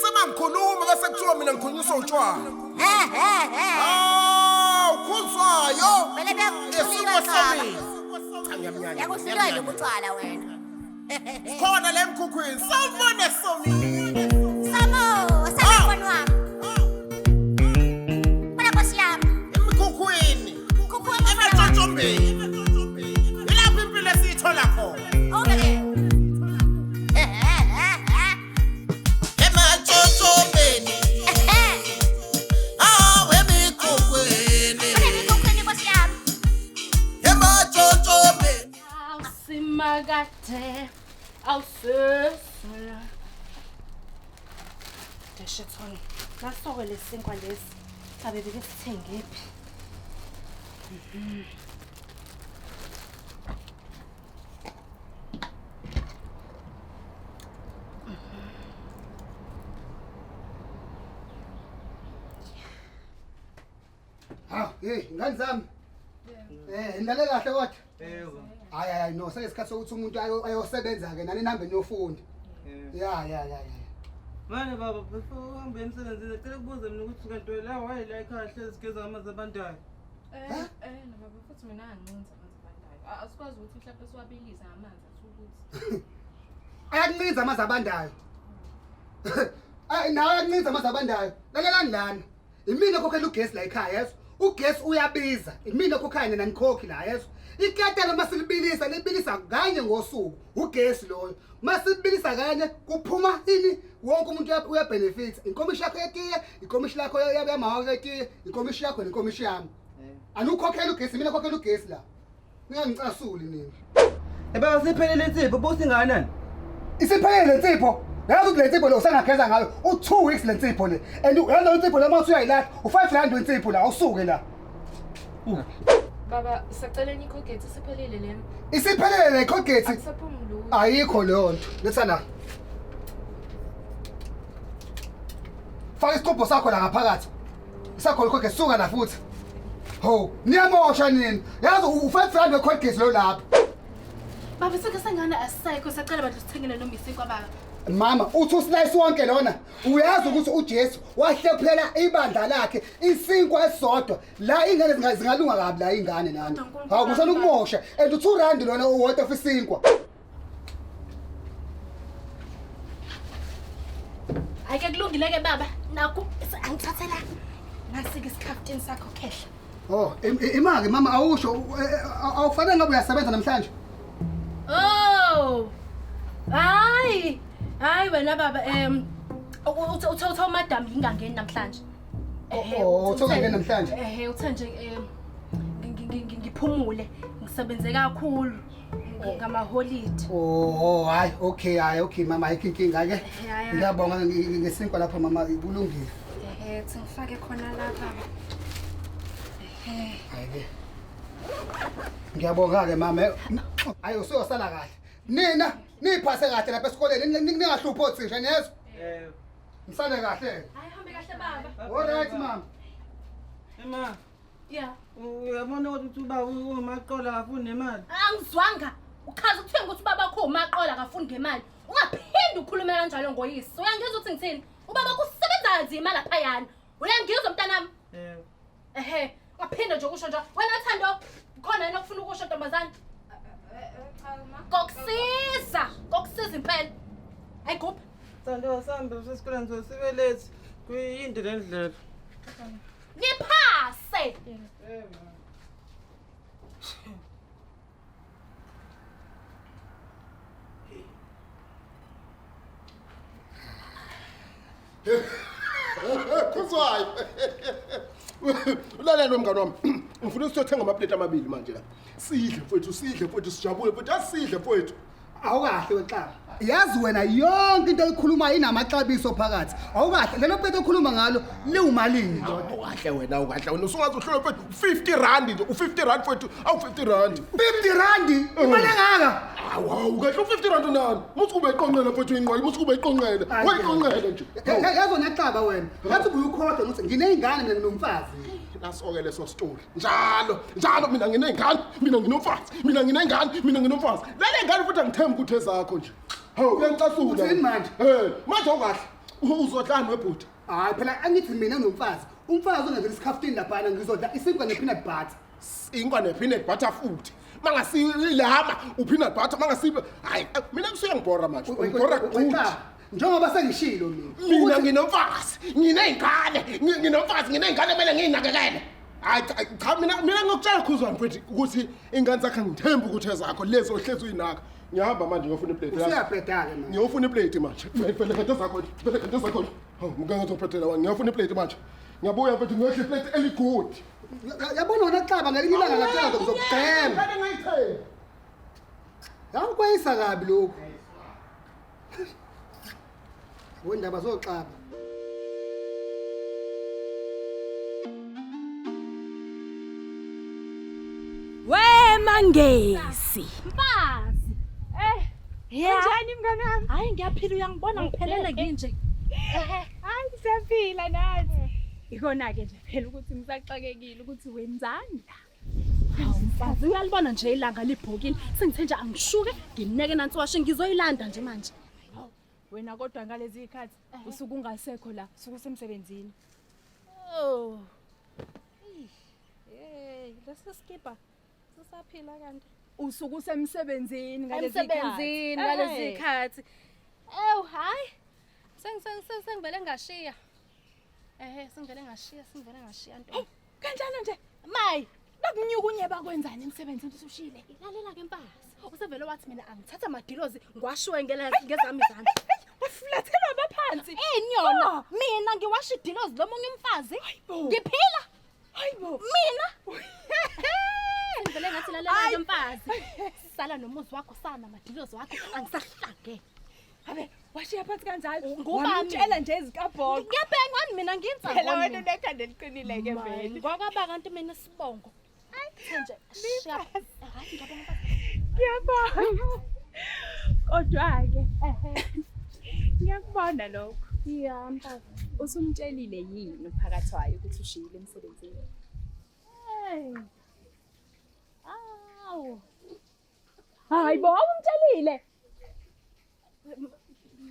Ngithi mangikhuluma bese kuthiwa mina ngikhulunyiswa utshwala. Hawu khuzwayo. Vele Isinkwa buyakuhlula xaba. somile. Cha ngiyamnyanya. Yakuhlula nje ubutshwala wena. Khona le mkhukhwini. Sawubona somile. Samo, samo mfana wami. Bana nkosi yami. Emkhukhwini. Khuphuka mfana wami. Ematshotshombeni. Ilapho impilo esiyithola khona. Okay. Ematshotshombeni. Hawu emikhukhwini. Bana mikhukhwini nkosi yami. Ematshotshombeni. Awusimakade awusesula. Deshethoni. Nasoke lesinkwa lesi. Sabe beke sithengephi? Ha, hey, ngani zami? Eh, nilale kahle kodwa. Yebo. Hayi hayi no, sekuyisikhathi sokuthi umuntu ayosebenza ke nani nihambe niyofunda. Yebo. Ya ya ya ya. Manje baba before uhambe emsebenzini ngicela ukubuza mina ukuthi kanti la why la ekhaya hlezi sigeza ngamanzi abandayo. Eh, eh, no baba futhi mina angincinza amanzi abandayo. Asikwazi ukuthi mhlawumbe siwabilise ngamanzi athi ukuthi. Ayakuncinza amanzi abandayo. Ay nawe ayakuncinza amanzi abandayo. Lalelani lana. Imina okhokhela ugesi la ekhaya yeso. Ugesi uyabiza. Imina okhokhayo nina nikhokhi la yeso. Iketela masilibilisa libilisa kanye ngosuku. Ugesi loyo. Masibilisa kanye kuphuma ini wonke umuntu uyabenefit. Inkomishi yakho yetiye, inkomishi lakho yamawaka yetiye, inkomishi yakho nenkomishi yami. Anukhokhela ugesi, mina khokhela ugesi la. Ningangicasuli nina. Eh baba siphelele insipho businganani? Isiphelele le nsipho. Yazi ukuthi le nsipho le usangageza ngayo u2 weeks le nsipho le. And yazi le nsipho le uma usuyayilahla u5 rand wensipho la awusuke la. Baba, sacela enye iColgate isiphelile lena. Isiphelele le Colgate. Akusaphumi lutho. Ayikho leyo nto. Letha la. Faka isigubhu sakho la ngaphakathi. Isakho le Colgate suka la futhi. Ho, niyamosha nini? Yazi u5 rand weColgate lo lapha. Baba, sike sengane asisekho sacela bandla usithengele noma isinkwa baba. Mama, uthi uslice wonke lona. Uyazi ukuthi uJesu wahlephulela ibandla lakhe isinkwa esisodwa. La ingane zingalunga kabi la ingane nani. Kodwa Nkulunkulu Hawu kusana wami, ukumosha. And u2 rand lona uwodwa for isinkwa. Hayi ke kulungile ke baba. Nakhu angithathela. Nasi ke isikhaftini sakho khehla. Oh, imake mama awusho awufanele ngabe uyasebenza namhlanje. Oh. Hayi. Hayi wena baba uthe uthe uthe umadam ngingangeni namhlanje. Ehhe, Oh, uthe ungangeni namhlanje? Ehhe, uthe nje ngiphumule, ngisebenze kakhulu ngamaholide. Oh, hayi okay, hayi okay mama ayikho inkinga ke. Ehhe, hayi, hayi. Ngiyabonga ngesinkwa lapho mama kulungile. Ehhe, thi ngifake khona la baba. Ehhe. Hayi ke. Ngiyabonga ke mama. Hayi usuyosala kahle. Nina niphase kahle lapha esikoleni ningahluphi othisha niyezwa? Yebo. Nisale kahle. Hayi hambe kahle baba. All right mama. Ema Yeah. uyabona ukuthi ubaba umaqola akafuni nemali. Angizwanga. Uchaza ukuthenga ukuthi ubaba wakho umaqola akafuni ngemali. Ungaphindi ukhulume kanjalo ngoyise. Uyangizwa ukuthi ngithini? Ubaba kusebenza kanzima laphayana. Uyangizwa mntanami? Yebo. Ehhe, ungaphinde nje ukusho nje. Wena Thando, khona yena okufuna ukusho ntombazane? Kokusiza, kokusiza impela. Hayi guphi. Thando sambe sesikoleni sibe late. Kuyinde le ndlela. Niphase. Yebo. Khuzwayo. Ulalela mngani wami. Ngifuna usiyothenga amaplate amabili manje la. Sidle mfowethu, sidle mfowethu, sijabule mfowethu, asidle mfowethu. Awukahle wexaba. Yazi wena yonke into oyikhulumayo inamaxabiso phakathi. Awukahle lelo plate okhuluma ngalo liwumalini lona? Awukahle wena, awukahle wena. Usungaze uhlole mfowethu 50 rand nje, u50 rand mfowethu, awu 50 rand. 50 rand imali engaka? Awu awu kahle u50 rand nani? Muthi kube iqonqela mfowethu inqwele, muthi kube iqonqela. Wayiqonqela nje. Yazi wena xaba wena. Ngathi ubuye ukhohlwa ukuthi ngineyingane mina nginomfazi. Naso-ke leso story. Njalo, njalo mina nginey'ngane, mina nginomfazi, mina nginey'ngane, mina nginomfazi. Lele ngane futhi angithembi ukuthi ezakho nje. Hawu uyangicasula. Uthini manje? Eh, manje awukahle. Uzodlani webhuti? Hayi phela angithi mina nomfazi. Umfazi ongenzela isikhaftini laphana ngizodla isinkwa ne-peanut butter. Sinkwa ne-peanut butter futhi. Mangasilama u-peanut butter mangasibe hayi mina kusuyangibhora manje. Ungibhora good. Njengoba sengishilo mina. Mina nginomfazi, nginey'ngane, nginomfazi, nginey'ngane kumele ngiy'nakekele. Hayi cha mina ngiyokutshela Khuzwane mfethu ukuthi ingane zakhe ngithemba ukuthi ezakho lezi ohlezi uyinaka. Ngiyahamba manje ngiyofuna iplate. Usuyabheda-ke manje. Ngiyofuna iplate manje. Vele kade zakho, vele kade zakho. Hawu, ngeke ngizophathela wena. Ngiyofuna iplate manje. Ngiyabuya mfethu ngiyodla iplate eligood. Yabona wena Xaba ngelinye ilanga ngacela ngizokugqema. Ngeke ngayithembi. Yangikweyisa kabi lokhu. Wendaba zoxaba. We Mangesi. Mfazi. Eh, Yeah. unjani mngani wami? Hayi ngiyaphila uyangibona ngiphelele nginje. Hayi siyaphila nathi. Ikona ke nje phela ukuthi ngisaxakekile ukuthi wenzani la. Hawu mfazi uyalibona nje ilanga libhokile. Sengithe nje angishuke ngineke nansi washe ngizoyilanda nje manje. Wena kodwa ngalezi zikhathi usuke ungasekho la, usuke usemsebenzini. Oh. Hey, lesi skipa sisaphila kanti. Usuke usemsebenzini ngalezi zikhathi. Emsebenzini ngalezi zikhathi. Ew, hayi. Sengivele ngashiya. Ehhe, sengivele ngashiya ntombi. Kanjalo nje Mayi, bakunyukunye bakwenzani emsebenzini usushile? Lalela ke mfazi. Usevele wathi mina angithatha amadilozi ngiwashiwe ngezami izandla. Wafulathelwa abaphansi. Ini yona? Mina ngiwasha idilozi lomunye umfazi. Ngiphila. Hayibo. Mina. Ngivele ngathi lalela ke mfazi. Sala nomuzi wakho sana amadilozi wakho angisahlangene. Habe, washiya phansi kanjalo. Ngubani? Wamtshela nje ezikabhoqo. Ngiyabhengani mina nginsa. Phela wena unekhanda eliqinile ke vele. Ngokwaba kanti mina isibongo. Hayi nje shiya. Hayi ngiyabonga mfazi. Ngiyabonga. Kodwa-ke ngiyakubona lokho. Ya mfazi. Usumtshelile yini uphakathi wayo ukuthi ushiyile emsebenzini? Hey. Awu. Hayi bo, awumtshelile.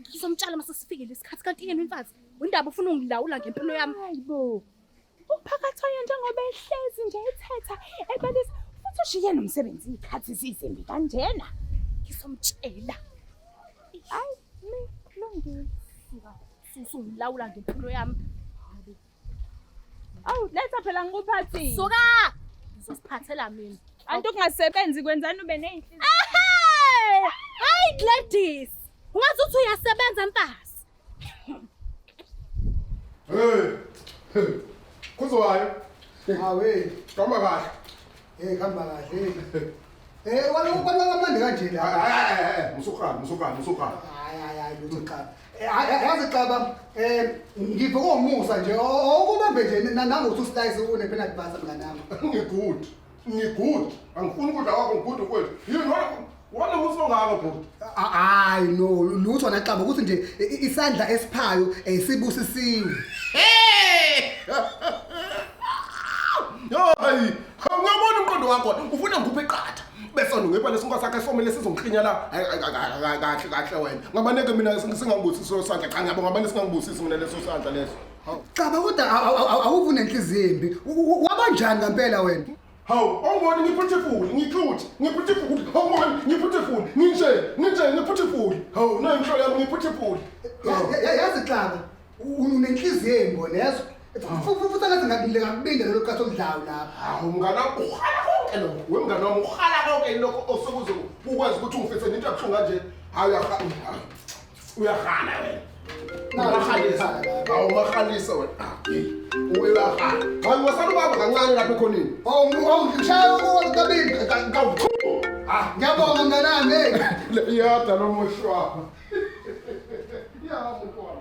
Ngizomtshala mase sifikile isikhathi kanti yena umfazi. Indaba ufuna ungilawula ngempilo yami. Hayi bo. Uphakathi wayo njengoba ehlezi nje ethetha ebalisa futhi ushiye nomsebenzi izikhathi zizimbi kanjena. Ngizomtshela. Hayi, mi kulungile. Usungilawula ngempilo yami. Awu, letha phela ngikuphathile. Suka! Ngizosiphathela mina. Anti ukungasebenzi kwenzani ube ney'nhliziyo? Hey! Hayi Gladys. Ungathi uthi uyasebenza mfazi. Hey. Kuzwayo. Hawe, Hamba kahle. hey hamba kahle. Eh wena kamnandi kanje la. Hayi musukhana musukhana musukhana. Hayi hayi hayi lutho Xaba. Yazi Xaba, ngive komusa nje okubambe nje nangokuthi uslice une peanut butter mngani wami. Ngigood. Ngigood. Angifuni ukudla kwakho ngigood mfowethu. Yini wona musa ongaka bhuti? Hayi no, lutho na Xaba ukuthi nje isandla esiphayo sibusisiwe. Hey! Hayi, ngiyabona umqondo wakho. Ufuna ngikuphe iqatha. Bese ngipha lesinkwa sakhe somele sizongiklinya la. Kahle kahle wena. Ngabaneke mina singangibusisi leso sandla. Cha ngiyabonga ngabane singangibusisi mina leso sandla leso. Xaba kodwa awuvune inhliziyo embi. Wabanjani ngempela wena? Hawu, awungiboni ngi-beautiful, ngi-cute, ngi-beautiful. Awungiboni ngi-beautiful, nginje, ngi-beautiful. Hawu, nayi inhlo yami ngi-beautiful. Yazi Xaba, unenhliziyo embi wena yezwa. Futhi angathi ngakubinda lelo qatha omdlawo lapha. Hawu mngani wami, uhala konke lokho. We mngani wami, uhala konke lokho osekuze ukwazi ukuthi ungifisele into ebuhlungu kanje. Hayi uyahala wena. Uyahalisa. Hawu umahalisa wena. Uyahala. Hayi wasala ubaba kancane lapha ekhoneni. Oh, ngishaya ukabili. Kawu. Ah, ngiyabonga mngani wami. Hey. Iyada lo moshwa. Ya muntu wami.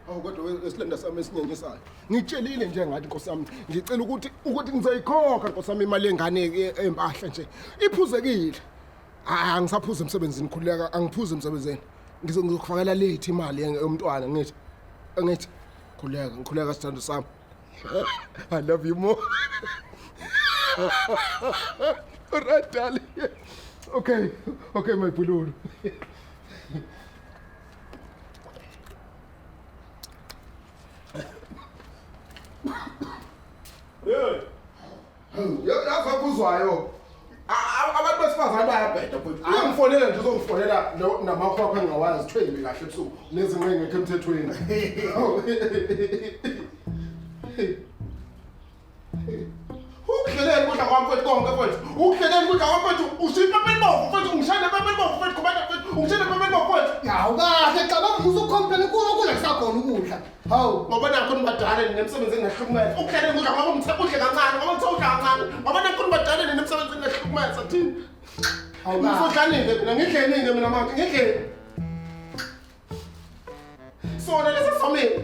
Awu kodwa esilenda sami esinyenyisayo. Ngitshelile nje ngathi Nkosi yami, ngicela ukuthi ngizoyikhokha Nkosi yami imali yengane empahla nje. Iphuzekile. Angisaphuza emsebenzini khululeka, angiphuzi emsebenzini. Ngizokufakela late imali yomntwana ngithi. Ngithi khululeka, ngikhululeka sithando sami. I love you more. All right, darling. Okay, okay my bululu. Hey. Yazi akuzwayo. Abantu besifazane bayabheda futhi. Uyangifonela nje uzongifonela namakhwapha engingawazi thwele kahle ebusuku nezinqe engekho emthethweni. Ukudleleni kudla kwami mfethu konke mfethu. Ukudleleni kudla kwami mfethu ushiya ipapa elibomvu mfethu ungishayele ipapa elibomvu mfethu khubeka mfethu ungishayele ipapa elibomvu mfethu. Hawu kahle cabanga usucomplain ukudla kusakhona ukudla. Hawu ngoba nakho nibadala nina emsebenzini nahlukumeza. Ukudleleni kudla ngoba ngithe udle kancane ngoba ngithe udla kancane ngoba nakho nibadala nina emsebenzini nahlukumeza thini. Hawu ngizodlanile mina ngidlenile mina manje ngidleni. Sona lesi somile.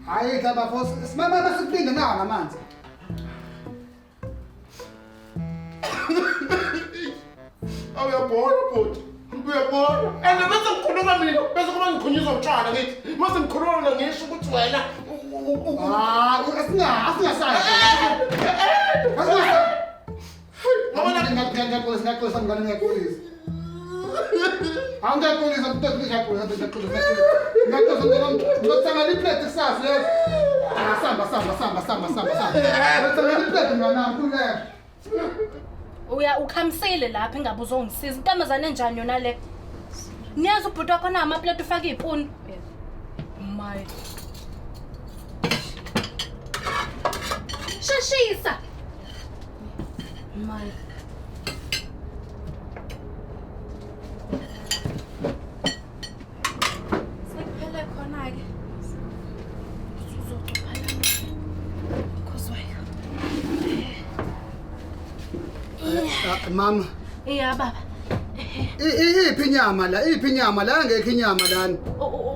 Hayi baba boss, simama basiphinde nawo ngamanzi. Awuyabona bhuti. Uyabona. And bese ngikhuluma mina, bese kuba ngikhulunyiswa utshwala ngithi. Mase ngikhuluma mina ngisho ukuthi wena asingasayi. Asingasayi. Ngoba ngiyaxolisa mngani ngiyaxolisa. Angiyaxolisa mntwana ngiyaxolisa ngiyaxolisa. Ngiyaxolisa ngizothenga iplate kusasa yes. Samba samba samba samba samba samba. Ngizothenga iplate mnganami kuleka. Uya ukhamisile lapha ingabe uzongisiza. Intombazane enjani yona le? Niyazi ubhuti wakho na amaplate ufaka izipuni. My. Sheshisa. My. Sekuphele khona ke. Uzocupha la. Khuzwayo. Mama. Iya baba. Iphi inyama la? Iphi inyama la? Angekho inyama lana.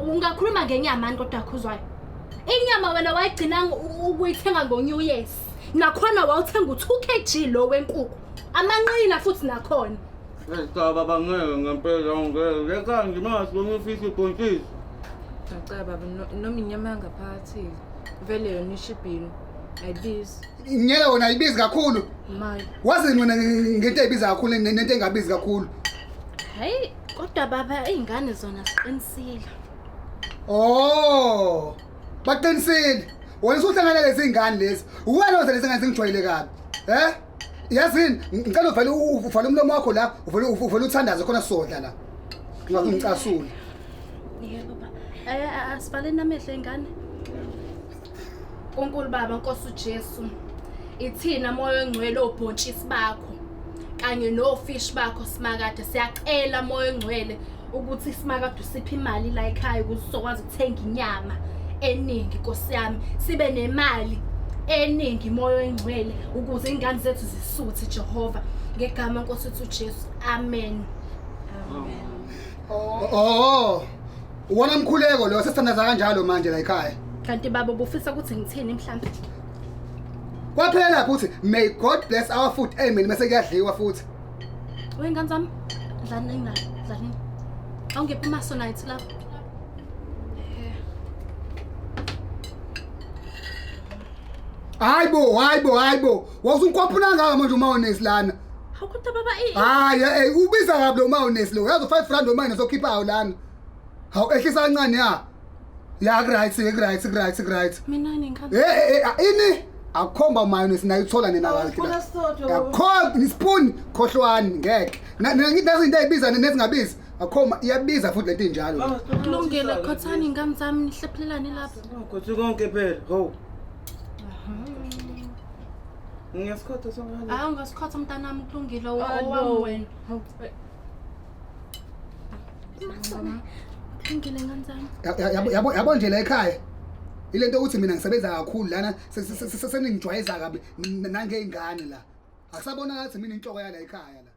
Ungakhuluma ngenyama mani kodwa Khuzwayo. Inyama wena wayigcina ukuyithenga ngo-New Year's. Nakhona wawuthenga u2 kg lo wenkukhu. Amanqina futhi nakhona. Cha baba ngeke ngempela ngeke. Leka ngimazi ngifisa ibhontshisi. Cha baba noma inyama yangaphakathi vele yona ishibhini ayibizi. Ngeke wona ayibizi kakhulu. Maye. Wazi wena ngento eyibiza kakhulu nento engabizi kakhulu. Hayi kodwa baba izingane zona ziqinisile. Oh, baqinisile. Wena usuhlangana lezi zingane lezi. Uwena oze lezi ngane zingijwayele kabi. Eh? Yazini ngicela uvale uvale umlomo wakho la, uvale uthandaze khona sodla la. Ngingacasula. Yebo baba. Asivaleni amehlo ingane. uNkulunkulu baba Nkosi uJesu. Ithina moya ongcwele obhontshisi bakho kanye nofish bakho simakade siyacela moya ongcwele ukuthi simakade usiphe imali la ekhaya ukuze sizokwazi ukuthenga inyama eningi Nkosi yami sibe nemali eningi moya ongcwele ukuze ingane zethu zisuthe Jehova ngegama Nkosi ethu uJesu. Amen. Amen. Oh. Uwona mkhuleko lo sesithandaza kanjalo manje la ekhaya. Kanti baba ubufisa ukuthi ngithini mhlambe? Kwaphela futhi may God bless our food. Amen mase kuyadliwa futhi. Wengane zami dlalani la, dlalani. Awungephi masonite lapho. Hayibo, hayibo, hayibo. Wawusunkwapuna ngaka manje umayonnaise lana. Hawu kodwa baba Hayi, ubiza kabi lo mayonnaise lo. Yazi 5 rand umayonnaise okhiphayo lana. Hawu ehlisa kancane ya. Ya right, right, right, right. Mina ningane. Ini akukhomba mayonnaise nayo uthola nina kahle. Akukho ispoon khohlwani ngeke. Ngithi nazi into ezibiza nezingabizi. Akhoma iyabiza futhi lento injalo. Kulungile khothani ingane zami nihlephulelane lapho. Khothi konke phela. Ho. Ngiyasikhotha songane. Hayi ungasikhotha mntanami kulungile owami wena. Kulungile ngane zami. Yabo yabo nje la ekhaya. Ilento ukuthi mina ngisebenza kakhulu lana seningijwayeza kabi nangeyingane la. Akusabona ngathi mina inhloko yala ekhaya la.